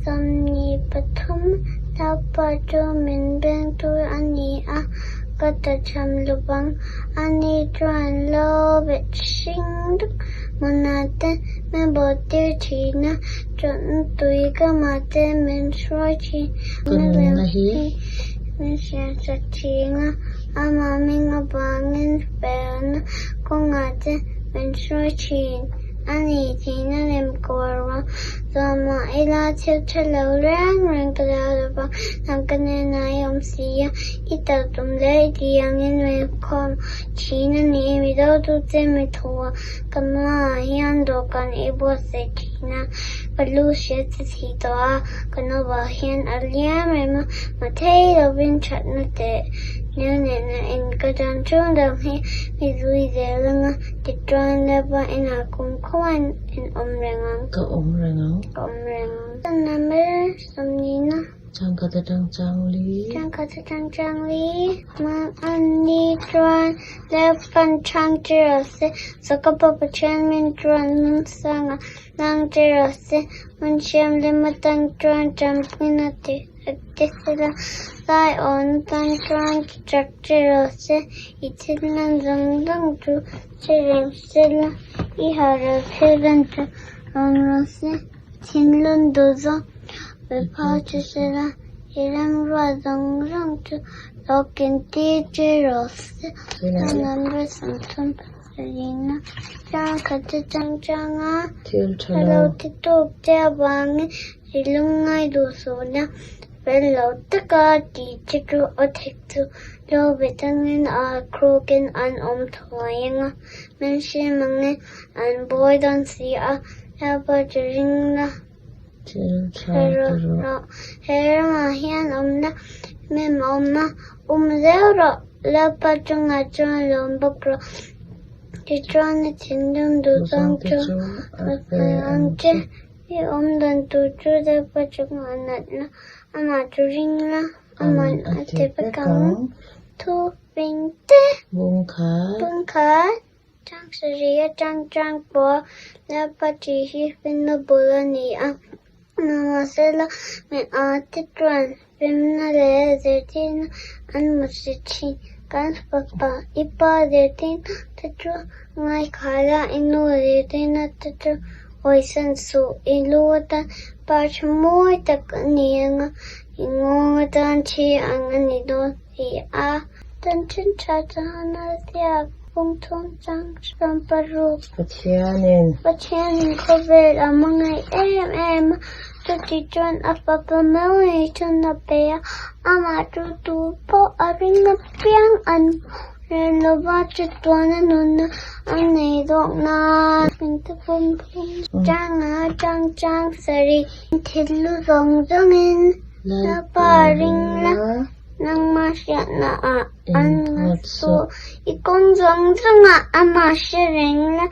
23 Lalpa chu min bengtu a ni a, ka tachham lovang. Ani chuan lo bet hring dup hmunah te min bawhtir thin a, chawhnu tui kamah te min hruai thin. Ka nunna hi. Min hriatsak thin a, amah hming avangin felna kawngah te min hruai thin. A ni tihna lem kuar ruang chuan mah ila thil tha lo reng reng ka la lo va, hnam ka hnenah i awm si a, i tal tum leh i tih angin min khawm thin a ni. Mizo tu che mi tho a, ka hmaah hian dawhkan i buatsaih thin a, ka lu hriat che thih tawh a, ka naupah hian a liam rem a, mathei lovin thatna teh nel nehna in ka dan chhung dang hi mi zui zel anga. Tichuan Leva inah kum khuain in awm reng ang. Ka awm reng ang. Ka awm reng ang. Number sawmnina. Changkhat atang chang li. Changkhat atang chang li. Mang an ni chuan Levan chhang che rawh se, Jakoba Pathian min chuan Hmunsanga lang che rawh se, hmun thianghlim atang chuan tanpuina tih. Tisela lai awn tan chuan chak che rawh se, i thil hman zawng zawng chu che reng sela, i harh thil hman chu rawn rawh se, thinlung duh zawng pe phal che sela, i remruat zawng zawng chu lo kin tir che rawh se. Rina chang khat chu chang chang a, Thil a lo ti tawk che avangin i lungngai duh suhna fel lo taka tih che chu a thek chu lo be changin a krukin an awm thuai ang a, min hrim angin an buai dawn si a, helpa chu ringna Thil tha ti rawh. He ramah hian awmna mem a awm a, um zeuh rawh. Lalpa chungah chuan lawm bawk rawh. Tichuan i thinlung duhzawng chu a pe ang che. I awm dan tur chu Lalpa chungah natna amah chu ring la, aman a ti vek ang. Thu ping te. Bungkhat. Bungkhat. Chang sarih atang chang pawh Lalpa tih hi finna bul a ni a, nimahsela mi ate chuan fimna leh zirtirna an hmu si thin. Kan fapa, i pa zirtirna te chu ngaithla la, i nu zirtirna te chu hawisan suh. I lu atan par tha mawi tak a ni ang a, i nghawng atan thi ang a ni dawn si a. Chanchin tha chuan a ziak phungthum chang hramparuk. Pathianin. Pathianin khawvel a hmangaih em em a, chuti chuan a fapa Mary chuan a pe a, amah chu tu pawh a ring apiang an rel lova chatuan a nunna a nei zawk nan. Minte phungthum changa chang chang sarih thil lu zawng zawngin Lalpa ring la. Nangmah hriatna ah an nghat suh. I kawng zawng zawngah amah hre reng la,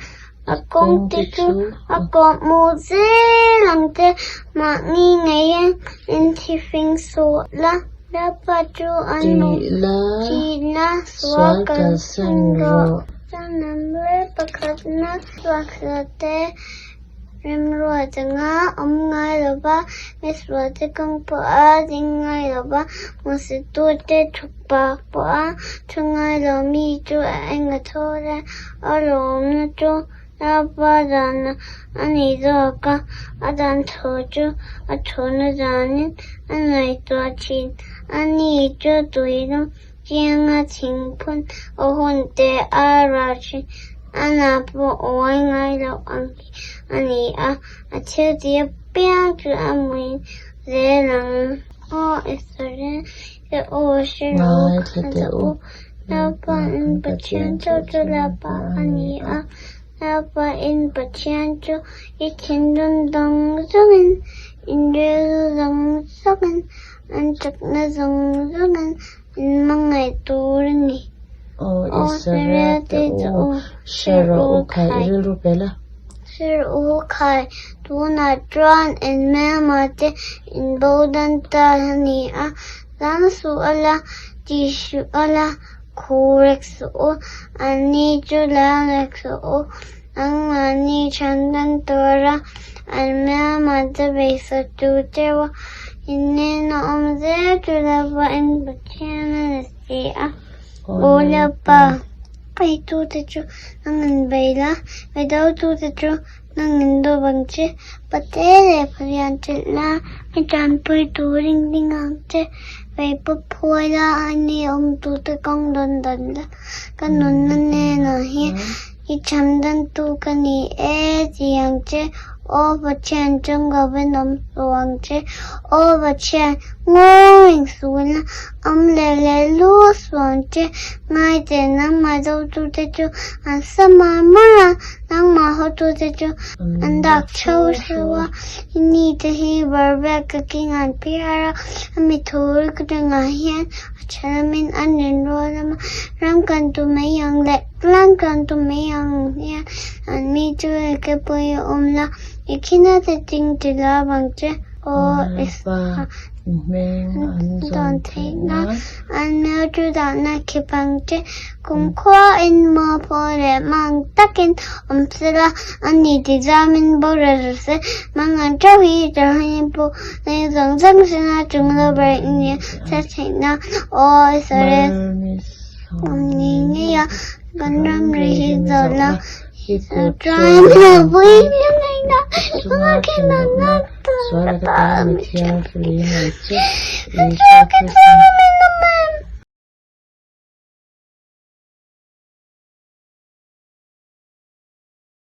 a kawng te chu a kawhhmuh zel ang che. Mahni ngeiin inthifing suh la, Lalpa chu an hmu tihna sual kalsan rawh. Chuan number pakhatna chhuak te. Remruat anga awm ngai lo va, misualte kawng pawh a ding ngai lo va, hmuhsittute thukpa pawh a thu ngai lo. Mi chu a eng a tho le, a lawmna chu Lalpa dan a ni zawk a, a dan tho chu a thuna danin a ngaihtuah thin. A ni chu tuilum Chianga thingphun a hun te a rah thin a na pawh uai ngai loh ang hi a ni a, a thil tih apiang chu a mui zel ang. Aw Israel te aw hre rawh u, kha teh u, Lalpa in Pathian chauh chu Lalpa a ni a, Lalpa in Pathian chu i thinlung zawng zawngin, in rilru zawng zawngin, An chakna zawng zawngin in hmangaih tur a ni. Aw Israel te u, hre rawh u khai, i rilru pe la. Hre rawh u khai, tunah chuan in hmelma te in bo dan ta a ni a, tlang suh a la, ti suh a la, khu rek suh u, anni chu la rek suh u. Anmahni chhandan tura an hmelma te beisawt tu cheu a, in hnena awm zel chu lova in Pathian a ni si a. Aw Lalpa, eitute chu nangin bei la, midotute chu nangin dawp ang che. Pate leh Palian chelh la, mi tanpui turin ding ang che. Vei pawp phuai la, ani awmtute kawng dawn dan la, ka nunna hnenah hian I chhamdantu ka ni e ti ang che, Aw Pathian changkavin awm suh ang che, Aw Pathian ngawing suhna awm leh leh lu suh ang che, Ngaite nangmah dotute chu an sa mar mar a, nangmah hawtute chu an dak chho chho a, I nite hi barbiak ka king an phiar a, a mi thu rik ringah hian a thalamin an rinrawl a, ram kan tu mai ang le. Tlang kan tu mai ang hian an mi chu eke pawh i awm la, i khina te ting ti la vang che aw Lalpa hmeng an zawn theih nan. An hmel chu dahna khip ang che, kumkhua in maw phaw leh mang takin awm se la, a ni ti zamin boral rawh se, mangan theuh hi i ṭawrhain pawh nei zawng zawng sena chung lo ber i nia, chhe theih nan aw Israel. Awm ngei ngei a, kan ramri hi zawh la chuan pui ngei na Sual ka ta mi thianghlim ang che Isua Krista.